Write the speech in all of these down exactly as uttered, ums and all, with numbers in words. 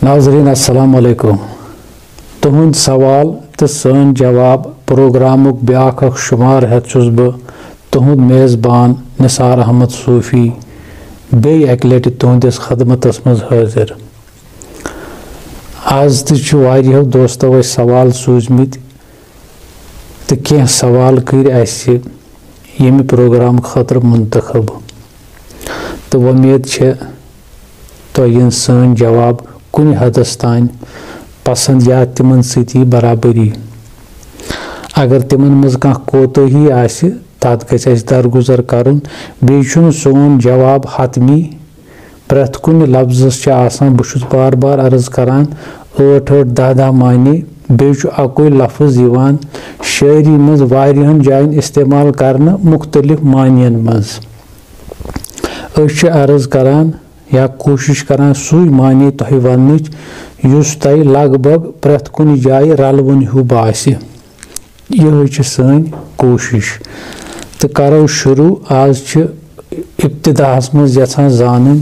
ناظرین، السلام علیکم۔ تُہُنٛد سوال تہٕ سٲنۍ جواب پروگرامُک بیٛاکھ اکھ شمار ہٮ۪تھ چھُس بہٕ تُہُنٛد میزبان نثار احمد صوفی بیٚیہِ اکہِ لٹہِ تُہنٛدِس خدمتس منٛز حٲضِر۔ از تہِ چھِ واریاہو دوستو اَسہِ سوال سوٗزمٕتۍ تہٕ کینٛہہ سوال کٔرۍ اَسہِ ییٚمہِ پروگرام خٲطرٕ منتخب، تہٕ وۄمید چھےٚ تۄہہِ یِن سٲنۍ جواب کُنہِ حدس تام پسند یا تِمن سۭتۍ یی برابری۔ اگر تِمن منٛز کانٛہہ کوتٲہی آسہِ، تتھ گژھِ اَسہِ درگُزر کرُن۔ بیٚیہِ چھُنہٕ سون جواب حتمی۔ پرٛٮ۪تھ کُنہِ لفظس چھِ آسان، بہٕ چھُس بار بار عرض کران، ٲٹھ ٲٹھ، دَہ دَہ معنی۔ بیٚیہِ چھُ اَکُے لفظ یِوان شٲعری منٛز واریاہن جاین استعمال کرنہٕ مُختٔلِف معنین منٛز۔ أسۍ چھِ عرض کران یا کوٗشِش کران سُے معنی تۄہہِ وننٕچ، یُس تۄہہِ لگ بگ پرٛٮ۪تھ کُنہِ جایہِ رلوُن ہیوٗ باسہِ۔ یِہوٚے چھِ سٲنۍ کوٗشِش۔ تہٕ کرو شروع۔ آز چھِ ابتداہس منٛز یژھان زانٕنۍ،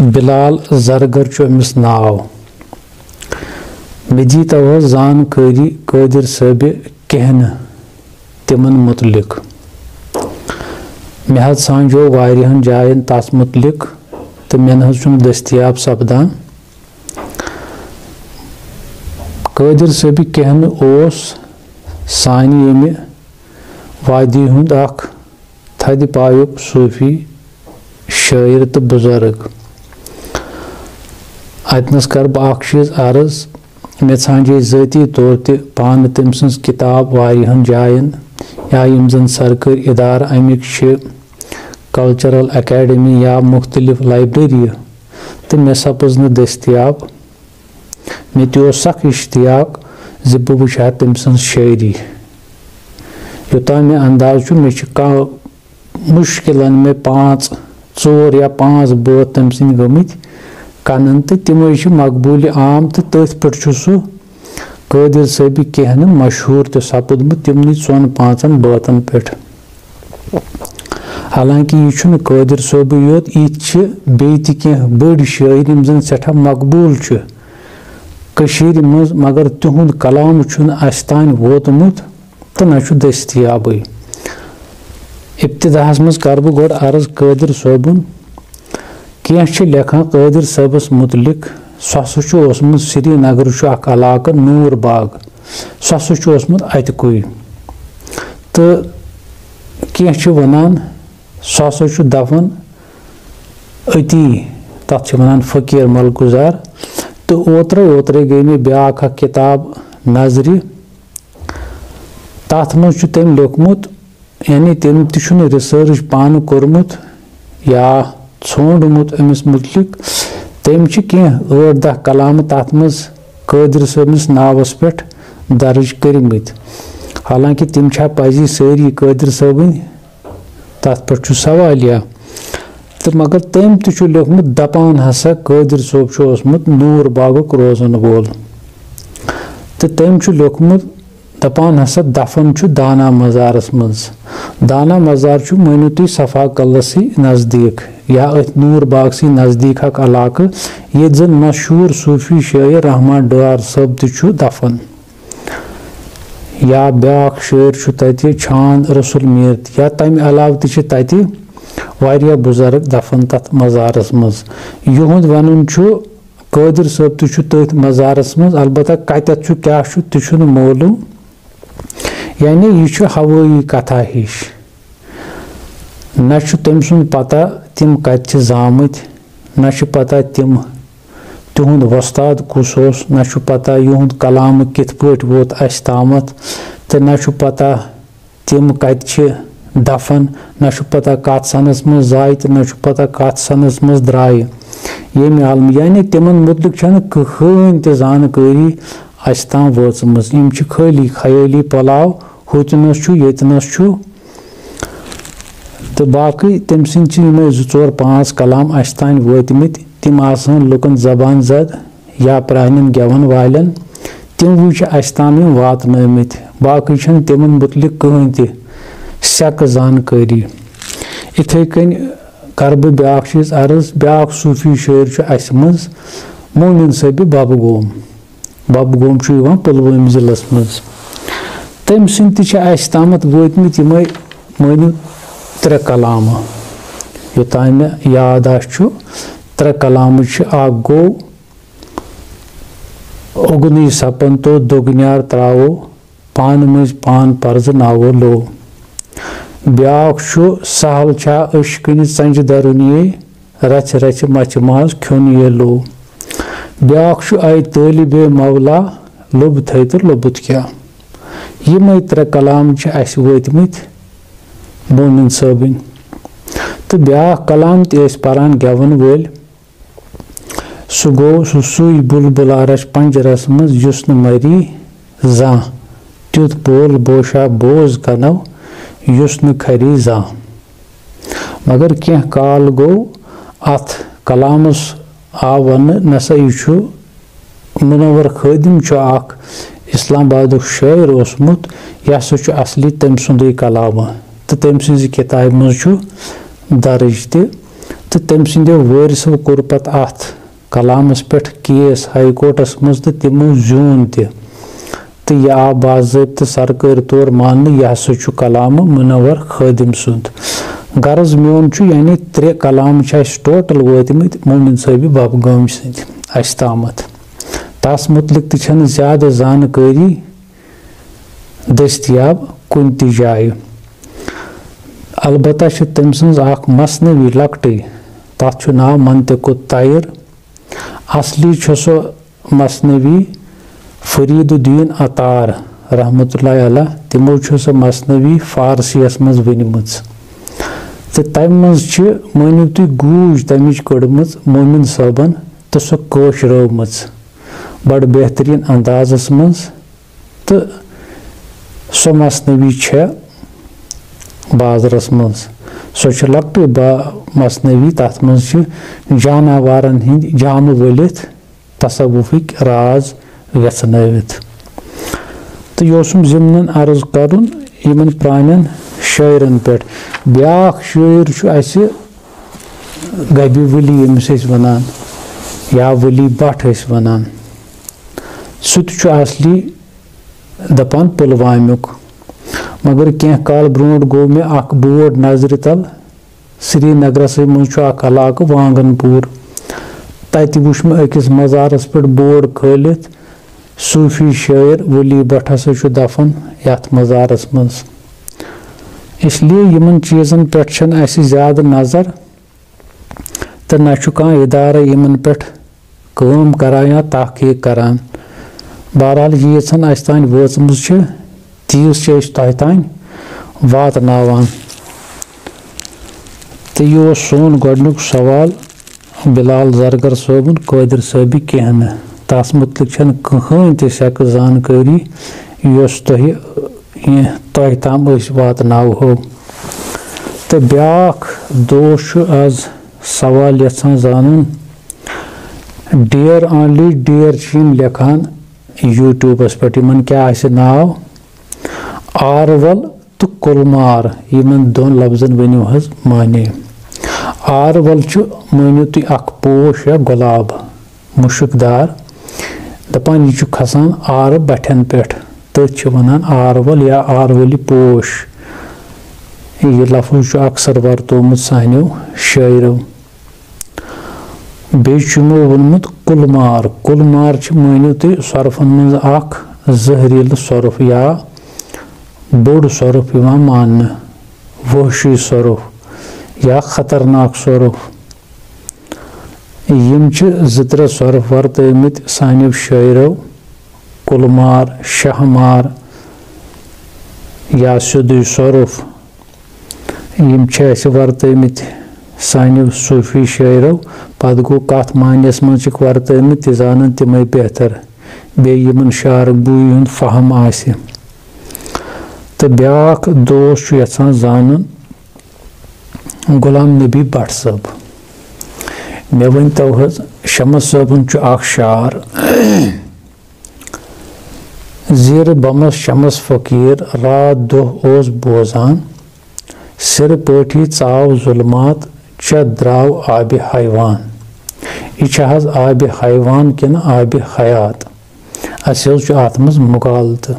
بلال زرگر چھُ أمِس ناو۔ مےٚ دیٖتو حظ زانکٲری قٲدر صٲبہِ کہنہٕ تِمن مُتعلق۔ مےٚ حظ ژھانٛجو واریاہن جاین تس مُتعلق تہٕ مےٚ نہٕ حظ چھُنہٕ دٔستیاب سپدان۔ قٲدر صٲبہِ کہنہٕ اوس سانہِ ییٚمہِ وادی ہُنٛد اکھ تھدِ پایُک صوٗفی شٲعر تہٕ بُزرگ۔ اتنس کرٕ بہٕ اکھ چیٖز عرض، مےٚ ژھانٛجے ذٲتی طور تہِ پانہٕ تٔمۍ سٕنٛز کِتاب واریاہن جاین، یا یِم زن سرکٲرۍ ادارٕ امِکۍ چھِ، کلچرل اکیڈمی یا مُختٔلِف لایبریری، تہٕ مےٚ سپٕز نہٕ دٔستیاب۔ مےٚ تہِ اوس سخ اشتیاق زِ بہٕ وٕچھِ ہا تٔمۍ سٕنٛز شٲعری۔ یوٚتام مےٚ انداز چھُ، مےٚ چھِ کانٛہہ مُشکِلن مےٚ پانٛژھ، ژور یا پانٛژھ بٲتھ تٔمۍ سٕنٛدۍ گٔمٕتۍ کنن، تہٕ تِمے چھِ مقبوٗلِ عام، تہٕ تٔتھۍ پٮ۪ٹھ چھُ سُہ قٲدر صٲبہِ کینٛہہ نہٕ مشہوٗر تہِ سپُدمُت تِمنٕے ژۄن پانٛژن بٲتن پٮ۪ٹھ۔ حالانکہِ یہِ چھُنہٕ قٲدر صٲبٕے یوت، یِتھۍ چھِ بیٚیہِ تہِ کینٛہہ بٔڑۍ شٲعر یِم زن سٮ۪ٹھاہ مقبوٗل چھِ کٔشیٖرِ منٛز، مگر تِہُنٛد کلام چھُنہٕ اَسہِ تام ووتمُت تہٕ نہ چھُ دٔستیابٕے۔ ابتداہس منٛز کرٕ بہٕ گۄڈٕ عرض قٲدر صٲبُن۔ کینٛہہ چھِ لیکھان قٲدر صٲبس مُتعلق، سُہ ہسا چھُ اوسمُت سرینگرٕ چھُ اکھ علاقہٕ نوٗر باغ، سُہ ہسا چھُ اوسمُت اتہِ کُے۔ تہٕ کینٛہہ چھِ ونان سُہ ہسا چھُ دفن أتی، تتھ چھِ ونان فقیٖر ملگُزار۔ تہٕ اوترے اوترے گٔے مےٚ بیٛاکھ اکھ کِتاب نظرِ، تتھ منٛز چھُ تٔمۍ لیوٚکھمُت، یعنی تٔمۍ تہِ چھُنہٕ research پانہٕ کوٚرمُت یا ژھونٛڈمُت أمِس مُتعلِق۔ تٔمۍ چھِ کینٛہہ ٲٹھ دَہ کلامہٕ تتھ منٛز قٲدر صٲبنِس ناوس پٮ۪ٹھ درٕج کٔرمٕتۍ۔ حالانکہِ تِم چھا پزی سٲری قٲدر صٲبٕنۍ؟ تتھ پٮ۪ٹھ چھُ سوالیا۔ تہٕ مگر تٔمۍ تہِ چھُ لیوٚکھمُت، دپان ہسا قٲدر صٲب چھُ اوسمُت نوٗر باغُک روزن وول۔ تہٕ تٔمۍ چھُ لیوٚکھمُت، دپان ہسا دفن چھُ دانا مزارس منٛز۔ دانا مزار چھُ، مٲنِو تُہۍ، صفا قلعس سٕے نزدیٖک یا أتھۍ نوٗر باغ سٕے نزدیٖک اکھ علاقہٕ، ییٚتہِ زن مشہوٗر صوٗفی شٲعر رحمان ڈار صٲب تہِ چھُ دفن۔ یا بیٛاکھ شٲعر چھُ تتہِ چھان رسول میٖر تہِ، یا تمہِ علاوٕ تہِ چھِ تتہِ واریاہ بُزرگ دفن تتھ مزارس منٛز۔ یِہُنٛد ونُن چھُ قٲدر صٲب تہِ چھُ تٔتھۍ مزارس منٛز، البتہ کتٮ۪تھ چھُ، کیٛاہ چھُ، تہِ چھُنہٕ معلوم۔ یعنی یہِ چھُ ہوٲیی کتھا ہِش۔ نہ چھُ تٔمۍ سُنٛد پتہ تِم کتہِ چھِ زامٕتۍ، نہ چھُ پتہ تِم، تِہُنٛد وۄستاد کُس اوس، نہ چھُ پتہ یِہُنٛد کلام کِتھ پٲٹھۍ ووت اَسہِ تامَتھ، تہٕ نہ چھُ پتہ تِم کتہِ چھِ دفن، نہ چھُ پتہ کتھ سنس منٛز زاے تہٕ نہ چھُ پتہ کتھ سنس منٛز درٛایہِ ییٚمہِ عالمہٕ۔ یعنی تِمن مُتعلِق چھنہٕ کٕہٕنۍ تہِ زانکٲری اَسہِ تام وٲژمٕژ۔ یِم چھِ خٲلی خیٲلی پۄلاو، ہُتہِ نس چھُ، ییٚتہِ نس چھُ۔ تہٕ باقٕے تٔمۍ سٕنٛدۍ چھِ یِمے زٕ ژور پانٛژھ کلام اَسہِ تام وٲتمٕتۍ، تِم آسہٕ ہن لُکن زبان زد یا پرٛانٮ۪ن گٮ۪ون والٮ۪ن، تِموٕے چھِ اَسہِ تام یِم واتنٲومٕتۍ۔ باقٕے چھَنہٕ تِمن مُتعلِق کٕہٕنۍ تہِ سیٚکہٕ زانکٲری۔ یِتھَے کٔنۍ کرٕ بہٕ بیٛاکھ چیٖز عرض، بیٛاکھ صوٗفی شٲعر چھُ اَسہِ منٛز مومن صٲبِ بَبہٕ گوم۔ بَبہٕ گوم چھُ یِوان پُلوٲمۍ ضلعس منٛز۔ تٔمۍ سٕنٛدۍ تہِ چھِ اَسہِ تامَتھ وٲتمٕتۍ یِمَے، مٲنِو، ترٛےٚ کلامہٕ۔ یوٚتام مےٚ یاد آسہِ چھُ، ترٛےٚ کلامہٕ چھِ۔ اَکھ گوٚو، اُگنٕے سَپَن تو دۄگنیار ترٛاوو، پانہٕ مٔنٛزۍ پان پرزٕ ناوو لو۔ بیٛاکھ چھُ، سہل چھا أچھ کٕنہِ ژَنٛجہِ دَرُن یے، رَژھِ رَژھِ مَژھِ ماز کھیوٚن یے لو۔ بیٛاکھ چھُ، اَے طٲلبِ مولا، لوٚب تھٲے تہٕ لوٚبُت کیٛاہ۔ یِمَے ترٛےٚ کلام چھِ اَسہِ وٲتمٕتۍ مومن صٲبٕنۍ۔ تہٕ بیٛاکھ کلام تہِ ٲسۍ پران گٮ۪وَن وٲلۍ۔ سُہ گوٚو سُہ سُے بُلبُلا رَچھِ پَنجرَس منٛز، یُس نہٕ مَری زانٛہہ۔ تیُتھ بول بوشا بوز کَنَو، یُس نہٕ کھَری زانٛہہ۔ مگر کینٛہہ کال گوٚو اَتھ کلامَس آو وَننہٕ، نسا یہِ چھُ منور خٲدِم چھُ اَکھ اِسلام آبادُک شٲعر اوسمُت، یہِ ہسا چھُ اَصلی تٔمۍ سُنٛدُے کلامہٕ تہٕ تٔمۍ سٕنٛزِ کِتابہِ منٛز چھُ درٕج تہِ۔ تہٕ تٔمۍ سٕنٛدیو وٲرِثو کوٚر پتہٕ اَتھ کلامَس پٮ۪ٹھ کیس ہائی کورٹَس منٛز تہٕ تِمو زیوٗن تہِ۔ تہٕ یہِ آو باضٲبطہٕ سرکٲرۍ طور ماننہٕ، یہِ ہسا چھُ کلامہٕ منور خٲدِم سُنٛد۔ غرض میون چھُ، یعنی ترٛےٚ کلام چھِ اَسہِ ٹوٹل وٲتمٕتۍ مومن صٲبِ بَبہٕ گٲمۍ سٕنٛدۍ اَسہِ تامَتھ۔ تَس مُتعلِق تہِ چھَنہٕ زیادٕ زانکٲری دٔستیاب کُنہِ تہِ جایہِ۔ البتہ چھِ تٔمۍ سٕنٛز اَکھ مثنوی لۄکٹٕے، تَتھ چھُ ناو منطق الطیر۔ اصلی چھُ سُہ مثنوی فرید الدین عطار رحمتہ اللہ علیہ، تِمو چھُ سُہ مثنوی فارسیَس منٛز ؤنمٕژ۔ تہٕ تَمہِ منٛز چھِ، مٲنِو تُہۍ، گوٗج تَمِچ کٔڑمٕژ مومن صٲبَن تہٕ سۄ کٲشرٲومٕژ بَڑٕ بہتریٖن اندازَس منٛز۔ تہٕ سۄ مثنوی چھےٚ بازرَس منٛز۔ سۄ چھِ لۄکٹٕے با-، مثنوی، تَتھ منٛز چھِ جاناوارَن ہٕنٛدۍ جامہٕ ؤلِتھ تصوفٕکۍ راز ویژھنٲوِتھ۔ تہٕ یہِ اوسُم ضِمنَن عرض کَرُن یِمَن پرٛانٮ۪ن شٲعرَن پٮ۪ٹھ۔ بیٛاکھ شٲعر چھُ اَسہِ گبی ولی، ییٚمِس أسۍ وَنان یا ولی بٹ ٲسۍ وَنان۔ سُہ تہِ چھُ اصلی دَپان پُلوامیُک۔ مگر کینٛہہ کال برونٛٹھ گوٚو مےٚ اَکھ بورڈ نظرِ تَل۔ سرینگرَسٕے منٛز چھُ اَکھ علاقہٕ وانگن پوٗر۔ تَتہِ وُچھ مےٚ أکِس مزارَس پٮ۪ٹھ بورڈ کھٲلِتھ، صوٗفی شٲعر ولی بٹ ہسا چھُ دفن یَتھ مزارَس منٛز۔ اس لیے یِمَن چیٖزَن پٮ۪ٹھ چھَنہٕ اَسہِ زیادٕ نظر تہٕ نہ چھُ کانٛہہ ادارٕ یِمَن پٮ۪ٹھ کٲم کران یا تحقیق کران۔ بہرحال، یہِ ییٖژہن اَسہِ تام وٲژمٕژ چھِ، تیٖژ چھِ أسۍ تۄہہِ تام واتناوان۔ تہٕ یہِ اوس سون گۄڈٕنیُک سوال بلال زرگر صٲبُن، قٲدر صٲبہِ کینٛہہ نہٕ۔ تَس مُتعلِق چھَنہٕ کٕہٕنۍ تہِ سیٚکہٕ زانکٲری، یۄس تۄہہِ، یہِ تۄہہِ تام أسۍ واتناوہو۔ تہٕ بیٛاکھ دوست چھُ آز سوال یژھان زانُن، ڈیر آنلی ڈیر چھِ یِم لیکھان YouTubeس پٮ۪ٹھ، یِمن کیٛاہ آسہِ ناو؟ آروَل تہٕ کُلمار، یِمن دۄن لفظن ؤنِو حظ معنی۔ آروَل چھُ، مٲنِو تُہۍ، اکھ پوش یا گۄلاب، مُشُک دار۔ دَپان، یہِ چھُ کھسان آرٕ بَٹھٮ۪ن پٮ۪ٹھ، تٔتھۍ چھِ وَنان آروَل یا آروَلہِ پوش۔ یہِ لفظ چھُ اکثر ورتومُت سانیو شٲعرو۔ بیٚیہِ چھُ یِمو ووٚنمُت کُلمار۔ کُلمار چھِ، مٲنِو تُہۍ، سۄرپھن منٛز اکھ زہریٖلہٕ سۄرپھ یا بوٚڑ سۄرپھ یِوان ماننہٕ، وحشی سۄرپھ یا خطرناک سۄرپھ۔ یِم چھِ زٕ ترٛےٚ سۄرپھ ورتٲومٕتۍ سانیو شٲعرو، کُلمار، شاہمار یا سیوٚدُے سۄرپھ۔ یِم چھِ اَسہِ ورتٲومٕتۍ سانیو صوٗفی شٲعرو۔ پتہٕ گوٚو، کتھ معنیَس منٛز چھِکھ ورتٲومٕتۍ، تہِ زانن تِمے بہتر۔ بیٚیہِ یِمن شعرٕ بوٗیہِ ہُنٛد فہم آسہِ۔ تہٕ بیٛاکھ دوست چھُ یژھان زانُن غلام نبی بٹ صٲب۔ مےٚ ؤنۍ تو حظ، شمس صٲبُن چھُ اکھ شعر، زیٖرٕ بمس شمس فقیٖر راتھ دۄہ اوس بوزان، سِرٕ پٲٹھی ژاو ظُلمات، چٮ۪تھ درٛاو آبِ حیوان۔ یہِ چھا حظ آبِ حیوان کِنہٕ آبِ حیات؟ اَسہِ حظ چھُ اَتھ منٛز مغالطہٕ۔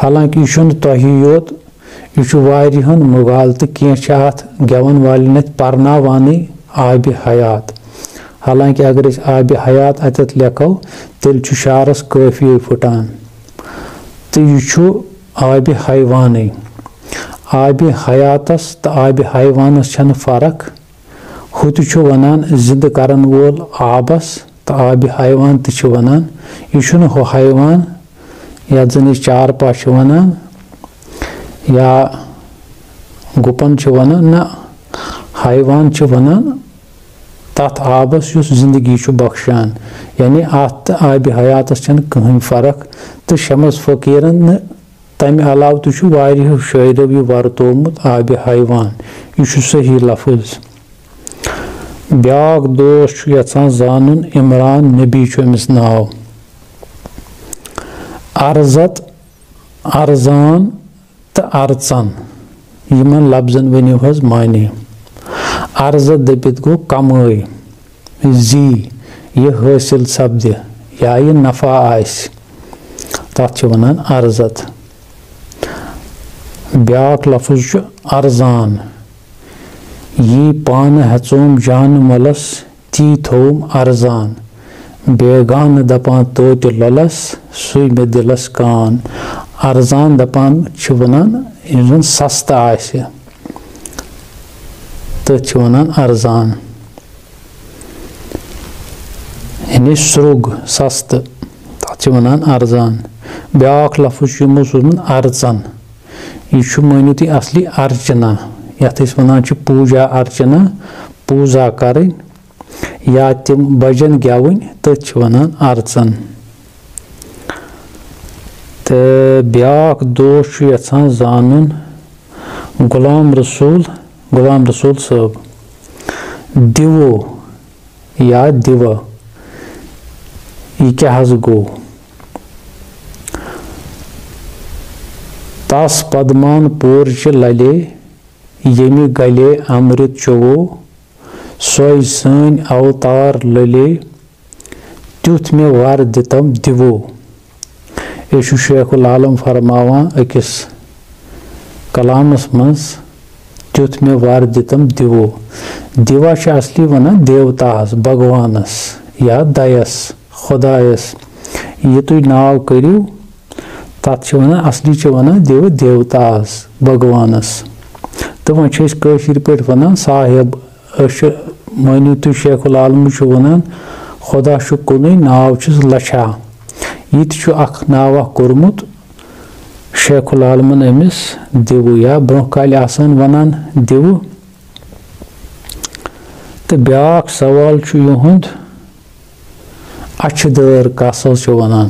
حالانکہِ یہِ چھُنہٕ تۄہی یوت، یہِ چھُ واریاہَن مغالطہٕ۔ کینٛہہ چھِ اَتھ گٮ۪وَن والٮ۪ن اَتھِ پَرناوانٕے آبِ حیات۔ حالانکہِ اگر أسۍ آبِ حیات اَتٮ۪تھ لیکھو، تیٚلہِ چھُ شعرَس قٲفیے پھٕٹان۔ تہٕ یہِ چھُ آبِ حیوانٕے۔ آبِ حیاتَس تہٕ آبِ حیوانَس چھَنہٕ فرق۔ ہُہ تہِ چھُ وَنان زِندٕ کَرَن وول آبَس، تہٕ آبِ حیوان تہِ چھِ وَنان۔ یہِ چھُنہٕ ہُہ حیوان یَتھ زَن أسۍ چارپاہ چھِ وَنان یا گُپَن چھِ وَنان، نہ، حیوان چھِ وَنان تَتھ آبَس یُس زِندگی چھُ بخشان۔ یعنی اَتھ تہٕ آبِ حیاتَس چھَنہٕ کٕہٕنۍ فرق۔ تہٕ شمس فقیٖرَن نہٕ تَمہِ علاوٕ تہِ چھُ واریاہو شٲعرو یہِ ورتوومُت آبِ حیوان۔ یہِ چھُ صحیح لفظ۔ بیٛاکھ دوس چھُ یَژھان زانُن، عمران نبی چھُ أمِس ناو۔ عرضت، ارزان تہٕ ارژن، یِمن لفظن ؤنِو حظ معنی۔ عرضت دٔپِتھ گوٚو کمٲے، زی، یہِ حٲصِل سپدِ یا یہِ نفع آسہِ، تَتھ چھِ وَنان عرضت۔ بیٛاکھ لفظ چھُ ارزان۔ یی پانہٕ ہٮ۪ژوم جانہٕ مۄلس، تی تھووُم ارزان۔ بیگانہٕ دپان توتہِ لۄلس، سُے مےٚ دِلس کان۔ ارزان دپان چھِ وَنان یُس زَن سستہٕ آسہِ، تٔتھۍ چھِ وَنان ارزان۔ یعنی سرٛوگ، سستہٕ، تَتھ چھِ وَنان ارزان۔ بیٛاکھ لفظ چھُ یِمو سوٗزمُت ارژن۔ یہِ چھُ، مٲنِو تُہۍ، اصلی ارچنا، یَتھ أسۍ وَنان چھِ پوٗجا ارچنا، پوٗزا کَرٕنۍ، یا تِم بجن گٮ۪وٕنۍ، تٔتھۍ چھِ وَنان ارژن۔ تہٕ بیٛاکھ دوس چھُ یَژھان زانُن غلام رسول، غلام رسول صٲب۔ دِوو یا دِوہ، یہِ کیٛاہ حظ گوٚو؟ تس پدمان پورچہِ للے، ییٚمہِ گلے امرت چوٚوو، سۄے سٲنۍ اوتار للے، تیُتھ مےٚ ور دِتم دِوو۔ یہِ چھُ شیخ العالم فرماوان أکِس کلامس منٛز، تیُتھ مےٚ ور دِتم دِوو۔ دِوا چھِ اصلی ونان دیوتاہس، بھگوانس یا دَیَس، خۄدایس۔ یہِ تُہۍ ناو کٔرِو، تتھ چھِ ونان، اصلی چھِ ونان دیو دیوتاہس، بھگوانس۔ تہٕ وۄنۍ چھِ أسۍ کٲشِر پٲٹھۍ ونان صاحب۔ أسۍ چھِ، مٲنِو تُہۍ، شیخ العالمٕے چھُ وَنان، خۄدا چھُ کُنُے، ناو چھُس لَچھا۔ یہِ تہِ چھُ اَکھ ناو اَکھ کوٚرمُت شیخ العالمَن أمِس دِوٕ، یا برٛونٛہہ کالہِ آسان وَنان دِوٕ۔ تہٕ بیٛاکھ سوال چھُ یِہُنٛد، اَچھِ دٲر کَس حظ چھِ وَنان؟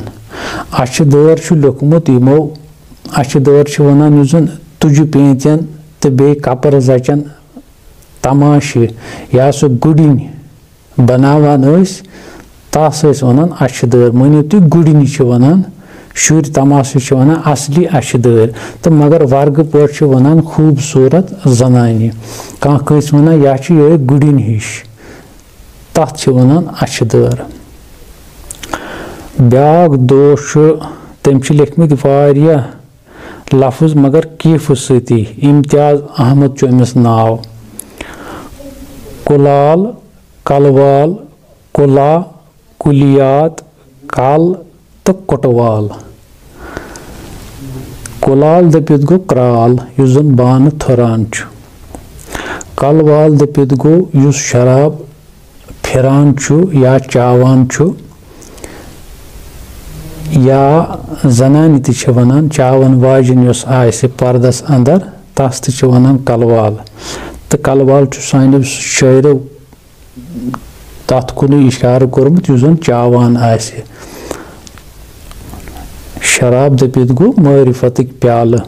اَچھِ دٲر چھُ لیوٚکھمُت یِمو، اَچھِ دٲر چھِ وَنان یُس زَن تُجہِ پیٖنٛتٮ۪ن تہٕ بیٚیہِ کَپرٕ زَچَن تماشہِ یا سُہ گُڈِنۍ بناوان ٲسۍ، تَس ٲسۍ وَنان اَچھِ دٲر۔ مٲنِو تُہۍ، گُڈِنہِ چھِ وَنان، شُرۍ تماشہِ چھِ وَنان اَصلی اَچھِ دٲر۔ تہٕ مگر ورگہٕ پٲٹھۍ چھِ وَنان خوٗبصوٗرت زنانہِ۔ کانٛہہ کٲنٛسہِ وَنان، "یہِ چھِ یِہوٚے گُڈِنۍ ہِش"، تَتھ چھِ وَنان اَچھِ دٲر۔ بیٛاکھ دوس چھُ، تٔمۍ چھِ لیکھمٕتۍ واریاہ لفظ، مگر کیفہٕ سۭتی۔ امتیاز احمد چھُ أمِس ناو۔ کُلال، کلوال، کُلا، کُلیات، کل تہٕ کُٹوال۔ کُلال دٔپِتھ گوٚو کرال، یُس زن بانہٕ تھُران چھُ۔ کلوال دٔپِتھ گوٚو یُس شراب پھِران چھُ یا چاوان چھُ، یا زنانہِ تہِ چھِ وَنان، چاوَن واجیٚنۍ یۄس آسہِ پردس اندر، تَس تہِ چھِ وَنان کلوال۔ تہٕ کلوال چھُ سانیو شٲعرو تَتھ کُنُے اِشارٕ کوٚرمُت، یُس زَن چاوان آسہِ۔ شراب دٔپِتھ گوٚو معرفتٕکۍ پیالہٕ۔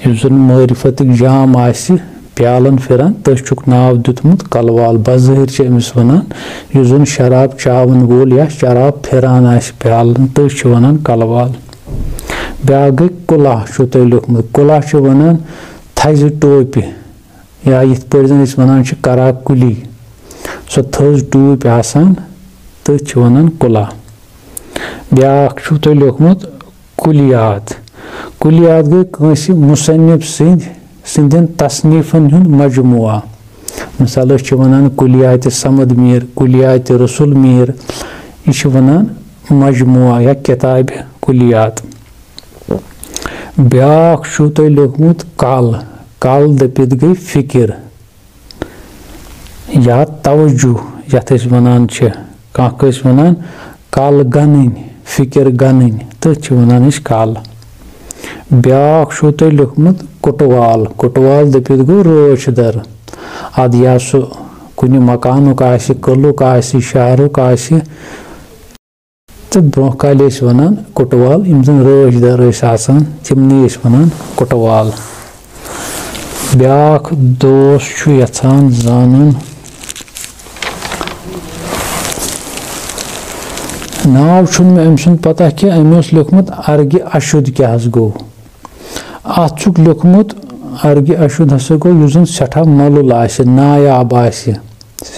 یُس زَن معرفتٕکۍ جام آسہِ پیالَن پھِران، تٔتھۍ چھُکھ ناو دیُتمُت کلوال۔ بظٲہِر چھِ أمِس وَنان، یُس زَن شراب چاوَن وول یا شراب پھِران آسہِ پیالَن، تٔتھۍ چھِ وَنان کلوال۔ بیٛاکھ گٔے کُلاہ، چھُو تۄہہِ لیوٚکھمُت۔ کُلاہ چھِ وَنان تھزِ ٹوپہِ، یا یِتھ پٲٹھۍ زَن أسۍ وَنان چھِ کرا کُلی۔ سۄ تھٔز ٹوٗپۍ آسان، تٔتھۍ چھِ وَنان کُلا۔ بیٛاکھ چھُو تۄہہِ لیوٚکھمُت کُلیات۔ کُلیات گٔے کٲنٛسہِ مُصنِف سٕنٛدۍ، سٕنٛدٮ۪ن تصنیٖفَن ہُنٛد مجموعہ۔ مثال، أسۍ چھِ وَنان کُلیاتِ صمد میٖر، کُلیاتِ رسول میٖر۔ یہِ چھِ وَنان مجموعہ یا کِتابہِ کُلیات۔ بیٛاکھ چھُو تۄہہِ لیوٚکھمُت کل۔ کل دٔپِتھ گٔے فِکِر یا توجہ، یَتھ أسۍ وَنان چھِ، کانٛہہ کٲنٛسہِ وَنان کل گنٕنۍ، فِکِر گنٕنۍ، تٔتھۍ چھِ وَنان أسۍ کل۔ بیٛاکھ چھُو تۄہہِ لیوٚکھمُت کُٹوال۔ کُٹوال دٔپِتھ گوٚو رٲچھ در۔ اَدٕ یا سُہ کُنہِ مکانُک آسہِ، قلعُک آسہِ، شہرُک آسہِ، تہٕ برٛونٛہہ کالہِ ٲسۍ وَنان کُٹوال، یِم زَن رٲچھ دَر ٲسۍ آسان، تِمنٕے ٲسۍ وَنان کُٹوال۔ بیٛاکھ دوس چھُ یَژھان زانُن، ناو چھُنہٕ مےٚ أمۍ سُنٛد پَتہ کینٛہہ، أمۍ اوس لیوٚکھمُت ارگہِ اَشُد کیٛاہ حظ گوٚو؟ اَتھ چھُکھ لیوٚکھمُت، ارگہِ اَشُد ہسا گوٚو یُس زَن سٮ۪ٹھاہ مۄلُل آسہِ، نایاب آسہِ،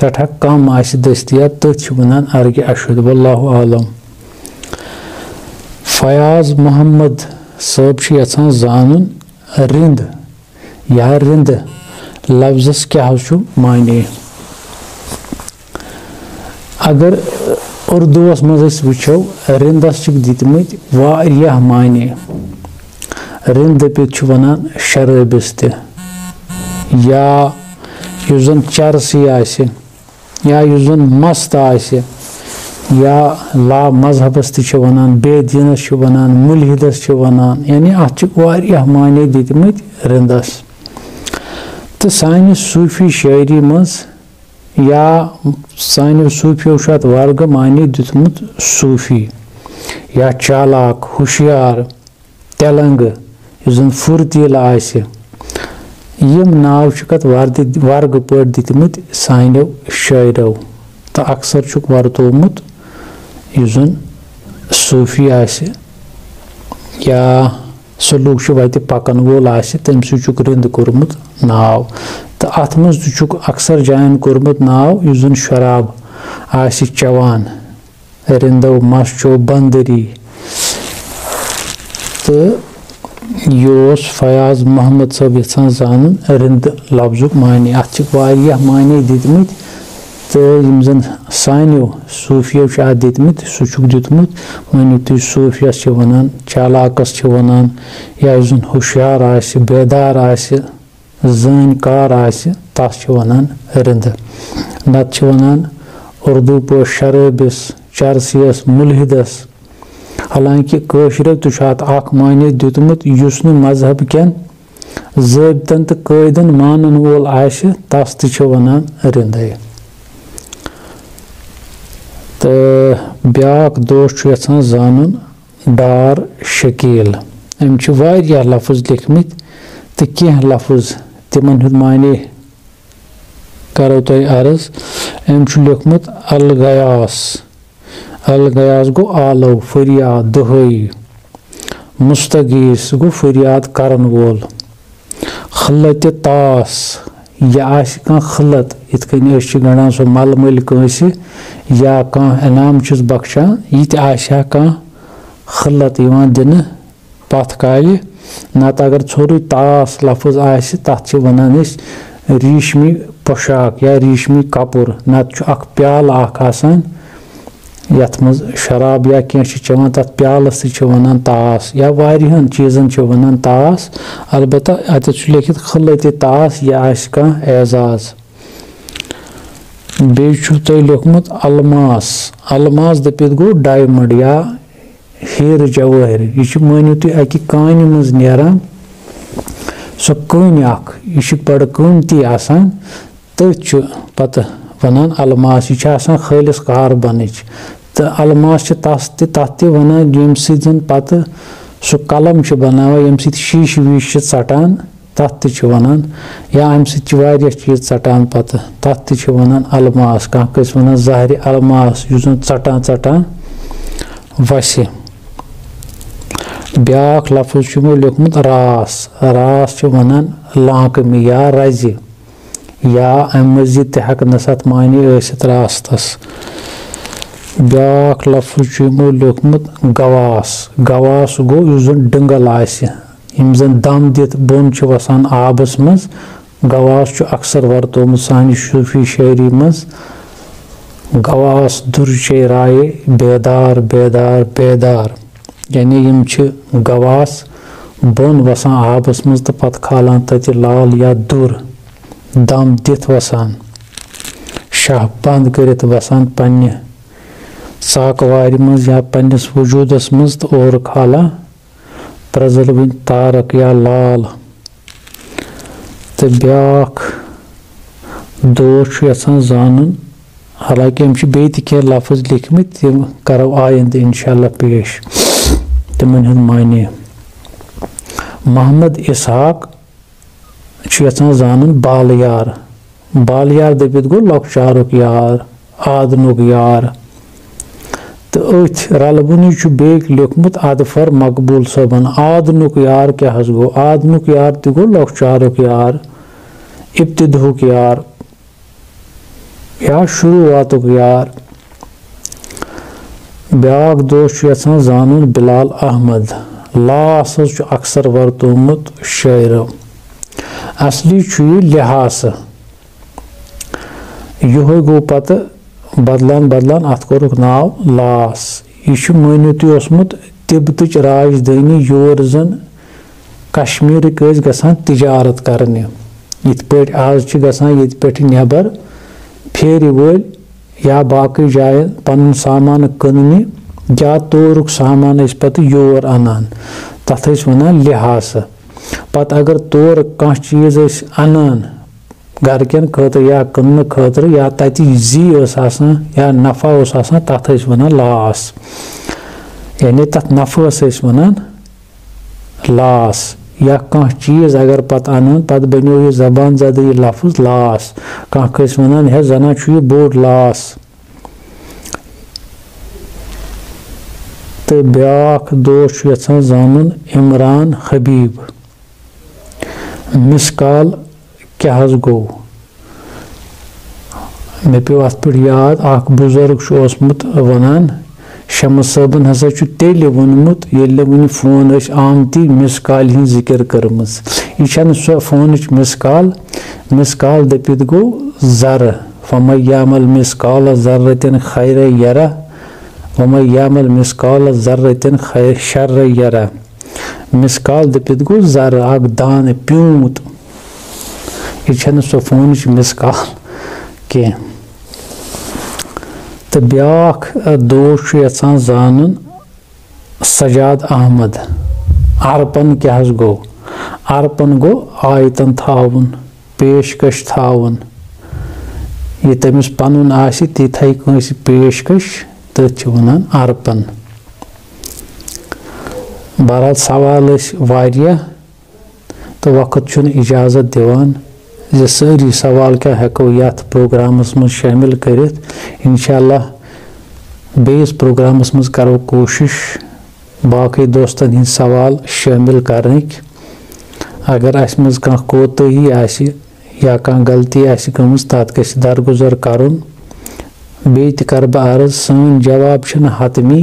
سٮ۪ٹھاہ کم آسہِ دٔستیاب، تٔتھۍ چھِ وَنان ارگہِ اَشُد۔ واللہ اعلم۔ فیاض محمد صٲب چھُ یَژھان زانُن، رِنٛد یا رِنٛدٕ لفظس کیٛاہ حظ چھُ معنی؟ اگر اردوٗوَس منٛز أسۍ وٕچھو، رِنٛدَس چھِکھ دِتمٕتۍ واریاہ معنی۔ رِنٛد دٔپِتھ چھِ وَنان شرٲبِس تہِ، یا یُس زَن چرسی آسہِ، یا یُس زَن مست آسہِ، یا لا مذہبَس تہِ چھِ وَنان، بے دیٖنَس چھِ وَنان، مُلحِدَس چھِ وَنان، یعنی اَتھ چھِ واریاہ معنی دِتمٕتۍ رِنٛدَس۔ تہٕ سانہِ صوٗفی شٲعری منٛز یا سانیو صوٗفیو چھُ اَتھ ورگہٕ معنی دیُتمُت صوٗفی یا چالاک، ہُشیار، تٮ۪لنٛگہٕ، یُس زَن پھُرتیٖلہٕ آسہِ۔ یِم ناو چھِکھ اَتھ وردِ-، ورگہٕ پٲٹھۍ دِتمٕتۍ سانیو شٲعرو تہٕ اکثر چھُکھ ورتوومُت یُس زَن صوٗفی آسہِ یا سلوٗک چھُ وَتہِ پَکَن وول آسہِ، تٔمۍ سٕے چھُکھ رِنٛد کوٚرمُت ناو۔ تہٕ اَتھ منٛز تہِ چھُکھ اکثر جایَن کوٚرمُت ناو، یُس زَن شراب آسہِ چٮ۪وان، رِنٛدو مَس چو بندری۔ تہٕ یہِ اوس فیاض محمد صٲب یَژھان زانُن رِنٛدٕ لفظُک معنی۔ اَتھ چھِ واریاہ معنی دِتمٕتۍ، تہٕ یِم زَن سانیو صوٗفیو چھِ اَتھ دِتمٕتۍ، سُہ چھُکھ دیُتمُت، مٲنِو تُہۍ، صوٗفیَس چھِ وَنان، چالاکَس چھِ وَنان، یا یُس زَن ہُشیار آسہِ، بیدار آسہِ، زٲنۍ کار آسہِ، تَس چھِ وَنان رِنٛدٕ۔ نَتہٕ چھِ وَنان اُردو پٲٹھۍ شرٲبِس، چرسیَس، مُلحِدَس۔ حالانکہِ کٲشرٮ۪و تہِ چھُ اَتھ اَکھ معنی دیُتمُت، یُس نہٕ مذہب کٮ۪ن ضٲبطن تہٕ قٲیدن مانن وول آسہِ، تس تہِ چھِ ونان رِندے۔ تہٕ بیاکھ دوس چھُ یژھان زانُن ڈار شکیل۔ أمۍ چھِ واریاہ لفظ لیکھمٕتۍ تہٕ کینٛہہ لفظ تِمن ہُنٛد معنی کرو تۄہہِ عرض۔ أمۍ چھُ لیوٚکھمُت الغیاث۔ الغیاث گوٚو آلو، فریاد، دُہٲیی۔ مستغیث گوٚو فریاد کرن وول۔ خلت طاس، یہِ آسہِ کانٛہہ خلت، یِتھ کٔنۍ أسۍ چھِ گنٛڈان سُہ ململ کٲنٛسہِ یا کانٛہہ انعام چھِس بخشان، یہِ تہِ آسہِ ہا کانٛہہ خلت یِوان دِنہٕ پتھ کالہِ۔ نتہٕ اگر ژھورُے طاس لفظ آسہِ، تتھ چھِ ونان أسۍ ریشمی پوشاک یا ریشمی کپُر۔ نتہٕ چھُ اکھ پیالہٕ اکھ آسان، یتھ منٛز شراب یا کینٛہہ چھِ چٮ۪وان، تتھ پیالس تہِ چھِ ونان طاس، یا واریاہن چیٖزن چھِ ونان طاس۔ البتہ اتٮ۪تھ چھُ لیکھِتھ خلت طاس، یہِ آسہِ کانٛہہ اعزاز۔ بیٚیہِ چھُو تۄہہِ لیوٚکھمُت الماس۔ الماس دٔپِتھ گوٚو diamond یا ہیرٕ جوٲہِر۔ یہِ چھُ، مٲنِو تُہۍ، اَکہِ کانہِ منٛز نیران۔ سۄ کٔنۍ اَکھ، یہِ چھِ بَڑٕ قۭمتی آسان۔ تٔتھۍ چھُ پَتہٕ وَنان الماس۔ یہِ چھِ آسان خٲلِص کاربنٕچ۔ تہٕ الماس چھِ تَس تہِ، تَتھ تہِ وَنان، ییٚمہِ سۭتۍ زَن پَتہٕ سُہ قلم چھِ بَناوان، ییٚمہِ سۭتۍ شیٖشہٕ ویٖشہٕ چھِ ژَٹان۔ تَتھ تہِ چھِ وَنان، یا اَمہِ سۭتۍ چھِ واریاہ چیٖز ژَٹان پَتہٕ، تَتھ تہِ چھِ وَنان اَلماس۔ کانٛہہ کٲنٛسہِ وَنان زَہرِ اَلماس، یُس زَن ژَٹان ژَٹان وَسہِ۔ بیٛاکھ لفظ چھُ یِمو لیوٚکھمُت راس۔ راس چھِ وَنان لانٛکمہِ یا رَزِ۔ یا اَمہِ مٔزیٖد تہِ ہٮ۪کہٕ نہٕ اَتھ معنی ٲسِتھ راستَس۔ بیٛاکھ لفظ چھُ یِمو لیوٚکھمُت گواس۔ گواس گوٚو یُس زَن ڈٕنٛگل آسہِ، یِم زَن دم دِتھ بۄن چھِ وَسان آبَس منٛز۔ گواس چھُ اکثر ورتومُت سانہِ صوٗفی شٲعری منٛز۔ گواس دُر چے رایے بیدار، بیدار، بیدار۔ یعنی یِم چھِ گواس بۄن وَسان آبَس منٛز تہٕ پَتہٕ کھالان تَتہِ لال یا دُر، دَم دِتھ وَسان، شاہ بنٛد کٔرِتھ وَسان پنٛنہِ ژاکہٕ وارِ منٛز یا پنٛنِس وجوٗدَس منٛز تہٕ اورٕ کھالان پرٛزلوٕنۍ تارَک یا لال۔ تہٕ بیٛاکھ دوس چھُ یَژھان زانُن، حالانکہِ أمۍ چھِ بیٚیہِ تہِ کینٛہہ لفظ لیکھمٕتۍ، تِم کَرو آیِندٕ اِنشاء اللہ پیش، تِمَن ہُنٛد معنی۔ محمد اسحاق چھُ یَژھان زانُن بالہٕ یار۔ بالہٕ یار دٔپِتھ گوٚو لۄکچارُک یار، آدنُک یار۔ تہٕ أتھۍ رلوٕنی چھُ بیٚیہِ لیوٚکھمُت اظفر مقبول صٲبن، آدنُک یار کیٛاہ حظ گوٚو؟ آدنُک یار تہِ گوٚو لۄکچارُک یار، ابتدہُک یار یا شروعاتُک یار۔ بیٛاکھ دوس چھُ یَژھان زانُن بلال احمد۔ لاس حظ چھُ اکثر ورتومُت شٲعرو۔ اصلی چھُ یہِ لحاسہٕ۔ یِہوٚے گوٚو پتہٕ بدلان بدلان، اَتھ کوٚرُکھ ناو لاس۔ یہِ چھُ مٲنِو تُہۍ اوسمُت تِبتٕچ راجدھٲنی، یور زَن کشمیٖرٕکۍ ٲسۍ گژھان تجارت کرنہِ۔ یِتھ پٲٹھۍ آز چھِ گژھان ییٚتہِ پٮ۪ٹھ نٮ۪بر پھیرِ وٲلۍ یا باقٕے جایَن پَنُن سامان کٕننہِ، یا تورُک سامان ٲسۍ پَتہٕ یور اَنان، تَتھ ٲسۍ وَنان لحاسہٕ۔ پَتہٕ اگر تورٕ کانٛہہ چیٖز ٲسۍ اَنان گَرٕ کٮ۪ن خٲطرٕ یا کٕننہٕ خٲطرٕ، یا تَتہِ زی ٲس آسان یا نفع اوس آسان، تَتھ ٲسۍ وَنان لاس۔ یعنی تَتھ نفعس ٲسۍ وَنان لاس۔ یا کانٛہہ چیٖز اگر پَتہٕ اَنان، پَتہٕ بَنیو یہِ زبان زَدٕ یہِ لفظ لاس۔ کانٛہہ کٲنٛسہِ وَنان، "ہے، زَنان چھُ یہِ بوٚڑ لاس۔" تہٕ بیٛاکھ دوس چھُ یَژھان زانُن عمران حبیب۔ مِس کال کیٛاہ حظ گوٚو؟ مےٚ پیوٚو اَتھ پٮ۪ٹھ یاد، اَکھ بُزرگ چھُ اوسمُت وَنان، "شمس صٲبَن ہسا چھُ تیٚلہِ ووٚنمُت، ییٚلہِ نہٕ وُنہِ فون ٲسۍ آمتی، مِس کالہِ ہِنٛز ذِکِر کٔرمٕژ۔" یہِ چھَنہٕ سۄ فونٕچ مِس کال۔ مِس کال دٔپِتھ گوٚو ذرٕ۔ "فَمَن یَعْمَلْ مِثْقَالَ ذَرَّةٍ خَیْرًا یَرَهُ، وَمَن یَعْمَلْ مِثْقَالَ ذَرَّةٍ خَیْ-، شَرًّا یَرَهُ۔" مِس کال دٔپِتھ گوٚو ذرٕ، اَکھ دانہٕ، پیوٗنٛت۔ یہِ چھَنہٕ سۄ فونٕچ مِس کال کینٛہہ۔ تہٕ بیٛاکھ، اَ، دوس چھُ یَژھان زانُن سجاد احمد، عرپن کیٛاہ حظ گوٚو؟ عرپن گوٚو آیتن تھاوُن، پیشکش تھاوُن۔ یہِ تٔمِس پَنُن آسہِ، تِتھَے کٲنٛسہِ پیشکش، تٔتھۍ چھِ وَنان عرپن۔ بہرحال، سوال ٲسۍ واریاہ، تہٕ وقت چھُنہٕ اجازت دِوان زِ سٲری سوال کیٛاہ ہٮ۪کو یَتھ پروگرامَس منٛز شٲمِل کٔرِتھ۔ انشاءاللہ بیٚیِس پروگرامَس منٛز کَرو کوٗشِش باقٕے دوستَن ہِنٛدۍ سوال شٲمِل کَرنٕکۍ۔ اگر اَسہِ منٛز کانٛہہ کوتٲہی آسہِ یا کانٛہہ غلطی آسہِ گٔمٕژ، تَتھ گژھِ درگُزر کَرُن۔ بیٚیہِ تہِ کَرٕ بہٕ عرض، سٲنۍ جواب چھِنہٕ حتمی،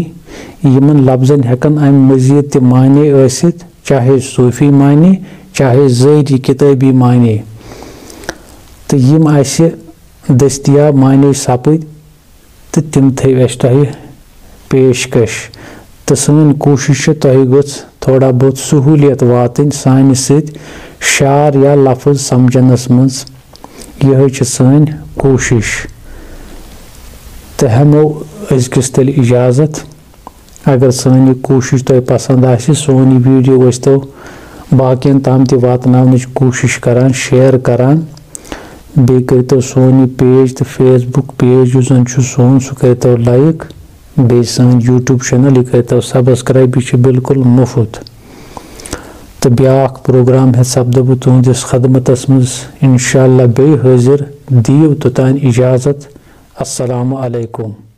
یِمَن لفظن ہٮ۪کَن اَمہِ مٔزیٖد تہِ معنی ٲسِتھ، چاہے صوٗفی معنی، چاہے ظٲہری کِتٲبی معنی۔ تہٕ یِم اَسہِ دٔستیاب معنی سَپٕدۍ، تہٕ تِم تھٲوۍ اَسہِ تۄہہِ پیشکش۔ تہٕ سٲنۍ کوٗشِش چھِ تۄہہِ گٔژھ تھوڑا بہت سہوٗلیت واتٕنۍ سانہِ سۭتۍ شعر یا لفظ سمجھنَس منٛز۔ یِہوٚے چھِ سٲنۍ کوٗشِش۔ تہٕ ہٮ۪مو أزکِس تیٚلہِ اِجازت۔ اگر سٲنۍ یہِ کوٗشِش تۄہہِ پسنٛد آسہِ، سون یہِ ویٖڈیو ٲسۍتو باقیَن تام تہِ واتناونٕچ کوٗشِش کران، شیئر کران۔ بیٚیہِ کٔرۍتو سون یہِ پیج تہٕ Facebook پیج یُس زَن چھُ سون، سُہ کٔرۍتو لایِک۔ بیٚیہِ سٲنۍ YouTube چینل، یہِ کٔرۍتو سبسکرایب، یہِ چھِ بالکل مُفت۔ تہٕ بیٛاکھ پروگرام ہٮ۪تھ سپدٕ بہٕ تُہٕنٛدِس خدمتس منٛز انشاءاللہ بیٚیہِ حٲضِر۔ دِیِو توٚتام اجازت۔ السلام علیکم۔